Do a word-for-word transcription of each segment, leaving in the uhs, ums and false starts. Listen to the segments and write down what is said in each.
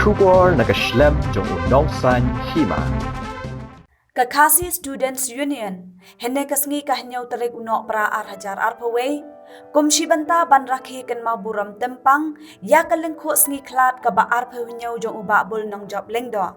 Khubor na ka shlem jong u Nongsaiñ Hima. Ka Khasi Students Union, hynne ka sngi ka hynñiew tarik u Nohprah ar hajar arphew wei, kum shi bynta ban rakhe kynmaw burom tympang ïa ka lyngkhuh sngi khlad kaba arphew hynñiew jong u Bah Bul Nongjop Lyngdoh.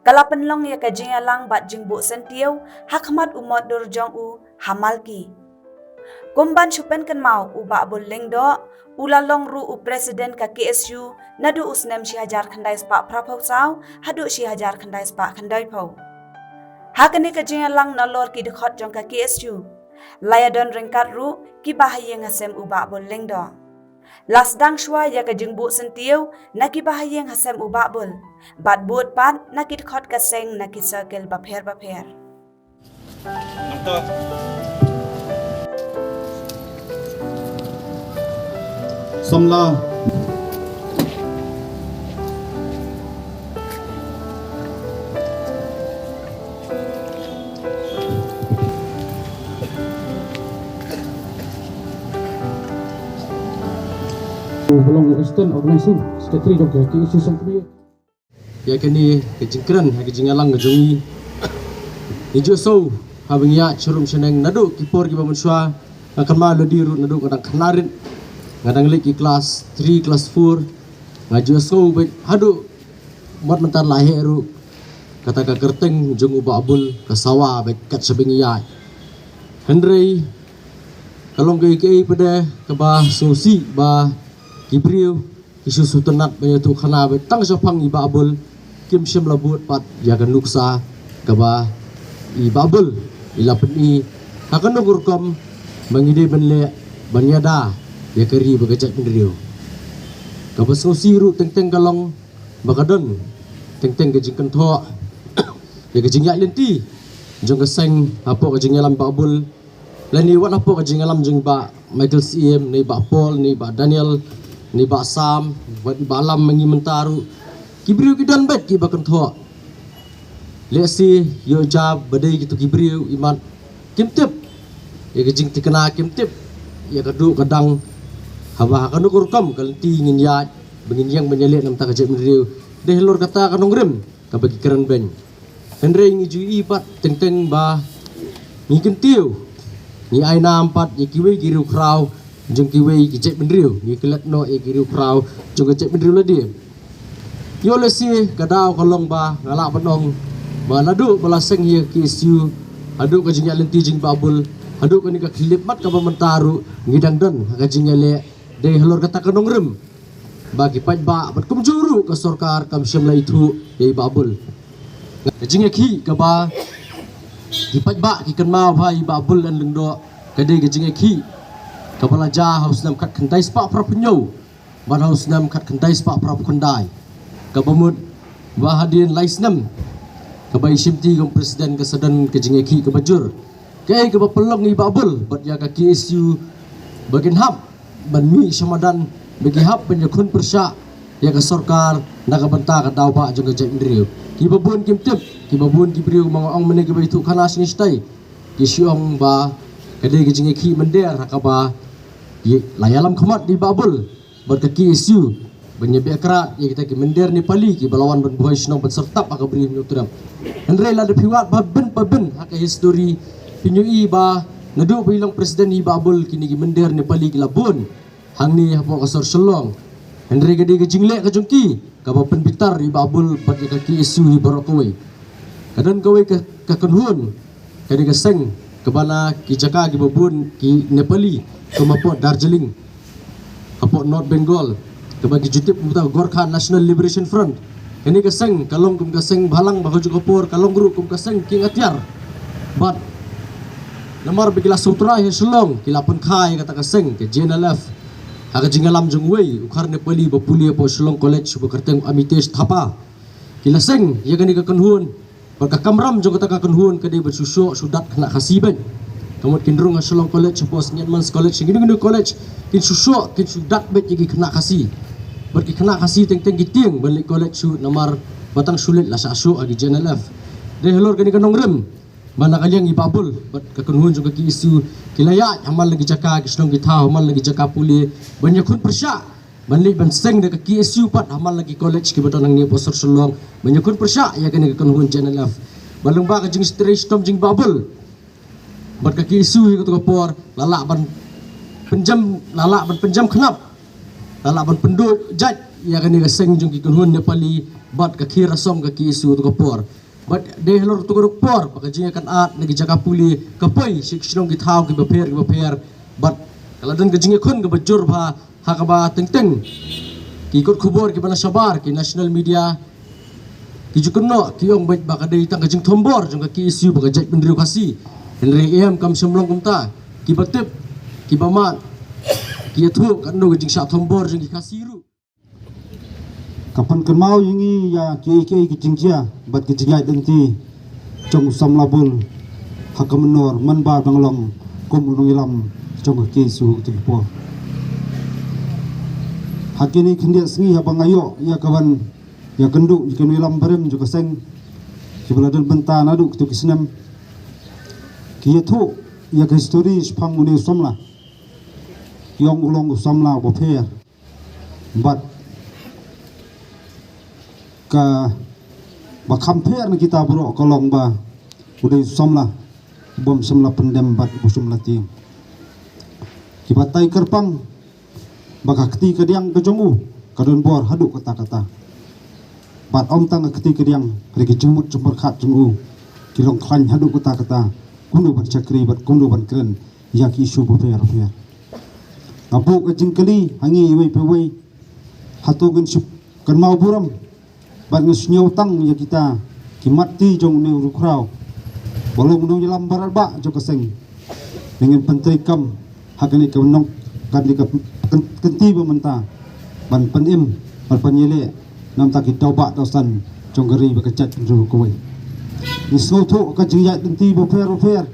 Ka la pynlong ïa ka jingïalang bad jingbuh syntiew ha khmat u mot dur jong u ha Malki. Kum ban shu pynkynmaw, u Bah Bul Lyngdoh u la long ruh u president ka K S U naduh u snem shi hajar khyndai spah phraphew saw haduh shi hajar khyndai spah khyndaiphew. Ha kane ka jingïalang nalor ki dkhot jong ka K S U, la ïadon ryngkat ruh kiba ha ïing ha sem u Bah Bul Lyngdoh. La sdang shuwa ïa ka jingbuh syntiew na kiba ha ïing ha sem u Bah Bul bad bud pat na ki dkhot ka seng na ki circle bapher bapher. Samla. Ba long Assistant Organizing Secretary jong ka K S U Century. Ïa kane ka jingkren ha ka jingïalang ka jong ngi, ngi ju sngew haba ngi ïaid sharum shaneng naduh ki por kiba mynshuwa. Nga kynmaw lade ruh naduh nga dang khynnah rit, nga dang leit ki klas three, klas four, nga ju sngew beit haduh mut mynta la heh ruh, kata ka kyrteng jong u Bah Bul ka sawa beit kat shaba ngi ïaid. Hynrei ka long kaei kaei pat kaba sngewsih ba ki briew ki shu sngewtynnat ban ïathuhkhana beit tang shaphang i Bah Bul, kim shym la bud pat ïa ka nuksa kaba i Bah Bul i la pyni ha kano ka rukom ba ngi dei ban leh ban ïada ïa ka ri bad ka jaitbynriew. Kaba sngewsih ruh teng teng ka long ba ka don teng teng ka jingkynthoh ïa ka jingïaid lynti jong ka seng hapoh ka jingïalam Bah Bul, lane wat hapoh ka jingïalam jong i Bah Michael Syiem, ne i Bah Paul, ne i Bah Daniel, ne i Bah Sam, wat i Bah Lam, ma ngi mynta ruh. Ki briew ki don beit kiba kynthoh. Lehse ïoh jia ba dei kito ki briew imat kim tip ïa ka jingthikna, kim tip ïa ka duh ka dang, haba ha kano ka rukom ka lynti ngin ïaid ba ngin ïeng ban ïaleh na ka bynta ka jaitbynriew. Dei halor kata ka nongrim kaba ki kren beiñ. Hynrei ngi ju ïohi pat teng teng ba ngi kyntiew, ngi ai nam pat ïa kiwei ki riewkhraw jong kiwei ki jaitbynriew, ngi klet noh ïa ki riewkhraw jong ka jaitbynriew lade. Ïoh lehse ka daw ka long ba nga lah ban ong ba naduh ba la seng ïa ka K S U, haduh ka jingïaid lynti jong i Bah Bul, haduh kane ka khyllipmat kaba mynta ruh ngi dang don ha ka jingïaleh, dei halor kata ka nongrim ba ki paidbah bad kumjuh ruh ka sorkar kam shym la ithuh ïa i Bah Bul. Ka jingïakhih kaba ki paidbah ki kynmaw ha i Bah Bul N. Lyngdoh ka dei ka jingïakhih kaba la jia ha u snem khatkhyndai spah phraphew hynñiew bad ha u snem khatkhyndai spah phraphew khyndai, kaba mut ba hadien lai snem kaba i shimti kum president ka sa don ka jingïakhih kaba jur. Kaei kaba pynlong ïa i Bah Bul bad ïa ka K S U ba kin hap ban mih sha madan, ba ki hap ban ïakhun pyrshah ïa ka sorkar na ka bynta ka daw bah jong ka jaitbynriew? Kiba bun kim tip, kiba bun ki briew, ma nga ong mynne kiba ithuhkhana shane shatai, ki shu ong ba ka dei ka jingïakhih mynder ha kaba la ïalam khmat da i Bah Bul bad ka K S U ban ïabeh krad ïa kita ki mynder Nepali kiba la wan ban buhai shnong ban syrtap ha ka Bri Hynñiewtrep. Hynrei lada phi wad ba bun ba bun ha ka history, phin ïohi ba naduh ba i long president i Bah Bul, kine ki mynder Nepali ki la bun hangne hapoh ka sor Shillong. Hynrei ka dei ka jingleh ka jong ki kaba pynbitar ïa i Bah Bul bad ïa ka K S U hi baroh kawei. Ka don kawei ka, ka kynhun, ka dei ka seng kaba na ki jaka kiba bun ki Nepali, kum hapoh Darjeeling, hapoh North Bengal, kaba ki ju tip kumta Gorkha National Liberation Front. Kane ka seng ka long kum ka seng bhalang, ba kajuh ka por ka long ruh kum ka seng kieng atiar. Bad namar ba ki la sngewthuh ïa Shillong, ki la pynkha ïa kata ka seng ka J N L F ha ka jingïalam jong uwei u khar Nepali ba pule hapoh Shillong College uba kyrteng Amitesh Thapa. Ki la seng ïa kane ka kynhun bad ka kamram jong kata ka kynhun ka dei ban shu shoh shu dat khynnah Khasi beit. Ka mut kin rung ha Shillong College, hapoh Saint Edmund's College, kino kino college, kin shu shoh, kin shu dat beit ïa ki khynnah Khasi. Bad ki khynnah Khasi teng teng ki tieng ban leit college shuh, namar ba tang shu leit la shah shoh ha ki J N L F. Dei halor kane ka nongrim ba na ka liang i Bah Bul bad ka kynhun jong ka K S U ki la ïaid ha man la ki jaka, ki shnong ki thaw, ha man la ki jaka pule ban ïakhun pyrshah ban leit ban seng da ka K S U pat ha man la ki college kiba don hangne ha Shillong ban ïakhun pyrshah ïa kane ka kynhun J N L F. Ba lyngba ka jingtrei shitom jingbabul bad ka K S U ha kato ka por la lah ban pynjem, la lah ban pynjem khnap, la lah ban pynduh jait ïa kane ka seng jong ki kynhun Nepali bad ka khie rasong ka K S U ha kato ka por. Bad dei halor kato ka por ba ka jingïakynad na ki jaka pule ka poi sha ki shnong ki thaw kiba pher kiba pher bad ka la don ka jingïakhun kaba jur bha ha kaba teng teng ki kot khubor kiba na shabar, ki national media, ki ju kynnoh, ki ong beit ba ka dei tang ka jingthombor jong ka K S U bad ka jaitbynriew Khasi. Hynrei em, kam shym long kumta. Kiba tip, kiba mad ki ïathuh katno ka jingshah thombor jong ki Khasi ruh. Ka pynkynmaw ïa ngi ïa kiei kiei ki jingjia bad ki jingïaid lynti jong u samla bul ha ka mynnor mynba dang long kum u nongïalam jong ka K S U ha kato ka por. Ha kine ki khyndiat sngi haba nga ïoh ïa ka ban ïakynduh ïa ki nongïalam barim jong ka seng kiba la don bynta naduh kito ki snem, ki ïathuh ïa ka histori shaphang une u samla. Ki ong u long u samla uba pher. Bad kaba kham pher na kita baroh ka long ba u dei u samla ubym shym la pyndem bad ubym shym la tieng. Ki batai kyrpang ba ka kti kadiang ka jong u ka don bor haduh katta katta. Bad ym tang ka kti kadiang, hynrei ki jingmut jingpyrkhat jong u ki long khlaiñ haduh katta katta. Kumno ban shakri bad kumno ban kren ïa ki issue bapher bapher. Nga buh ka jingkylli ha ngi iwei pa iwei, hato ngin shu kynmaw burom bad ngin sngew tang ïa kita ki mat ti jong une u riewkhraw ba long u nongïalam barat bah jong ka seng? Ngin pyntreikam ha kane ka nong, kane ka kyn-, kynti ba mynta ban pynim bad ban ïaleh na bynta ki daw bah daw san jong ka ri bad ka jaitbynriew kawei. Ngi sngewthuh ka jingïaid lynti bapher bapher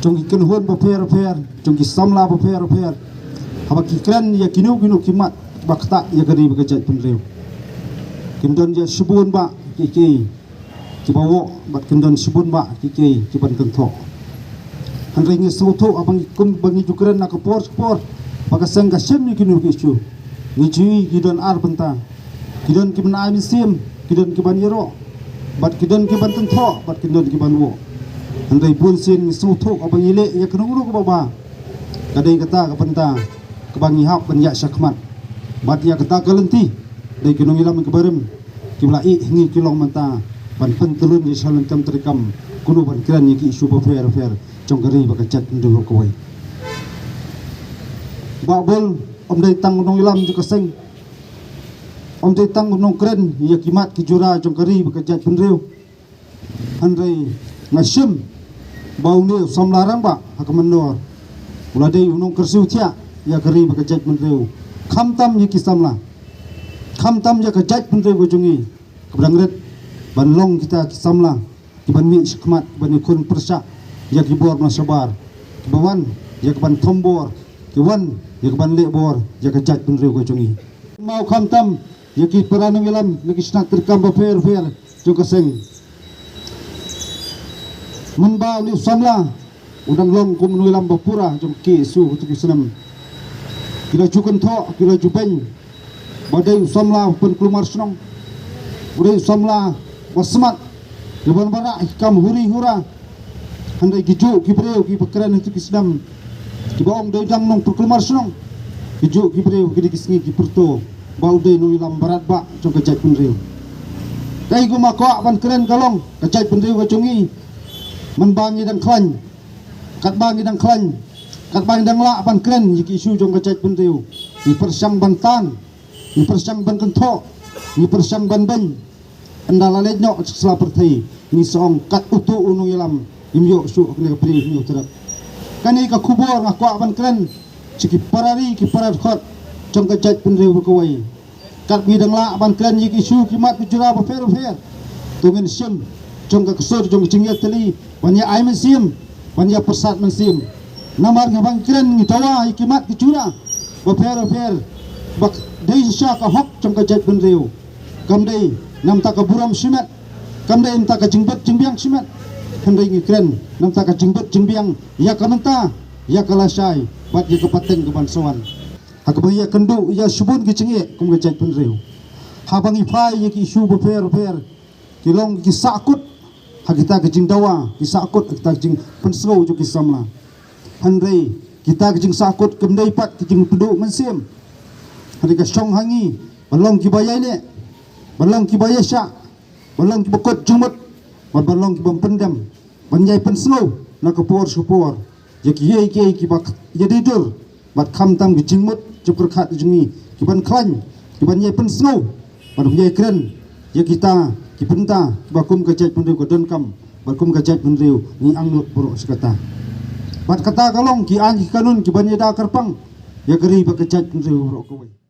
jong ki kynhun bapher bapher, jong ki samla bapher bapher, haba ki kren ïa kino kino ki mat ba ktah ïa ka ri bad ka jaitbynriew. Kim don ïa shibun bah ki ki kiba woh bad kin don shibun bah ki ki kiban kynthoh. Hynrei ngi sngewthuh haba ngi kum ba ngi ju kren na ka por sha ka por ba ka seng ka shem ïa kino ki issue. Ngi ju i ki don ar bynta. Ki don kiban ai mynsiem, ki don kiban ïaroh, bad ki don kiban kynthoh, bad ki don kiban woh. Hynrei bun sien ngi sngewthuh haba ngi leh ïa kano kano kaba bha, ka dei kata ka bynta kaba ngi hap ban ïaid shakhmat. Bad ïa kata ka lynti dei ki nongïalam kiba rim kiba la ïeh ha ngi ki long mynta ban pyntylun ïa sha lynti treikam kumno ban kren ïa ki issue bapher bapher jong ka ri bad ka jaitbynriew kawei. Bah Bul ym dei tang u nongïalam jong ka seng, ym dei tang u nongkren ïa ki mat ki jura jong ka ri bad ka jaitbynriew. Hynrei nga shem ba une u samla rangbah ha ka mynnor u la dei u nongkyrsiew thiah ïa ka ri bad ka jaitbynriew, khamtam ïa ki samla, khamtam ïa ka jaitbynriew ka jong ngi kaba dang rit ban long kita ki samla kiban mih shakhmat, kiban ïakhun pyrshah ïa ki bor na shabar, kiba wan ïa kaban thombor, ki wan ïa kaban leh bor ïa ka jaitbynriew ka jong ngi. Mao khamtam ïa ki para nongïalam na ki shnat treikam bapher bapher jong ka seng. Mynba une u samla u dang long kum u nongïalam ba pura jong ka K S U ha kito ki snem, ki la ju kynthoh, ki la ju beiñ ba dei u samla ba pynkulmar shnong, u dei u samla ba smat, kiban wanrah ïa ki kam huri hura. Hynrei ki juh ki briew kiba kren ha kito ki snem, kiba ong dei dang nongpynkulmar shnong, ki juh ki briew ha kine ki sngi ki pyrto ba u dei u nongïalam barat bah jong ka jaitbynriew. Kaei kaba nga kwah ban kren ka long ka jaitbynriew ka jong ngi, mynba ngi dang khlaiñ, katba ngi dang khlaiñ, katba ngi dang lah ban kren ïa ki issue jong ka jaitbynriew, ngi pyrshang ban tan, ngi pyrshang ban kynthoh, ngi pyrshang ban beiñ. Ynda la leit noh sha sla pyrthei, ngi sa ong kat uto u nongïalam ngim ïoh shuh, kane ka pyrthei ngim ïoh trep. Kane ka khubor nga kwah ban kren sha ki para ri, ki para dkhot jong ka jaitbynriew ba kawei. Katba ngi dang lah ban kren ïa ki issue ki mat ki jura bapher bapher, to ngin shim jong ka ksuid jong ka jingïatylli ban ïa ai mynsiem, ban ïa pyrsad mynsiem. Namar ngi, ba ngi kren ngi dawa ïa ki mat ki jura bapher bapher ba dei shisha ka hok jong ka jaitbynriew. Kam dei na bynta ka burom shimet, kam dei na bynta ka jingbit jingbiang shimet, hynrei ngi kren na bynta ka jingbit jingbiang ïa ka mynta, ïa ka lashai bad ïa ka pateng kaban sa wan. Ha kaba ïakynduh ïa shibun ki jingeh kum ka jaitbynriew. Haba ngi phai ïa ki issue bapher bapher, ki long ki sahkut ha kita ki jingdawa, ki sahkut ha kita ki jingpynsngew jong ki samla. Hynrei kita ki jingsahkut kim dei pat ki jingpynduh mynsiem. Hynrei ka shong ha ngi ban long kiba ïaineh, ban long kiba ïashah, ban long kiba kut jingmut, ban, ban long kiba pyndem, ban ïai pynsngew na ka por sha ka por ïa kiei kiei kiba ïadei dur bad khamtam ki jingmut jingpyrkhat jong ngi, kiban khlaiñ, kiban ïai pynsngew, ban ïai kren ïa kita ki bynta kiba kum ka jaitbynriew ka donkam, bad kum ka jaitbynriew ngi angnud baroh shi katta. Bad kata ka long ki aiñ ki kanun kiban ïada kyrpang ïa ka ri bad ka jaitbynriew baroh kawei.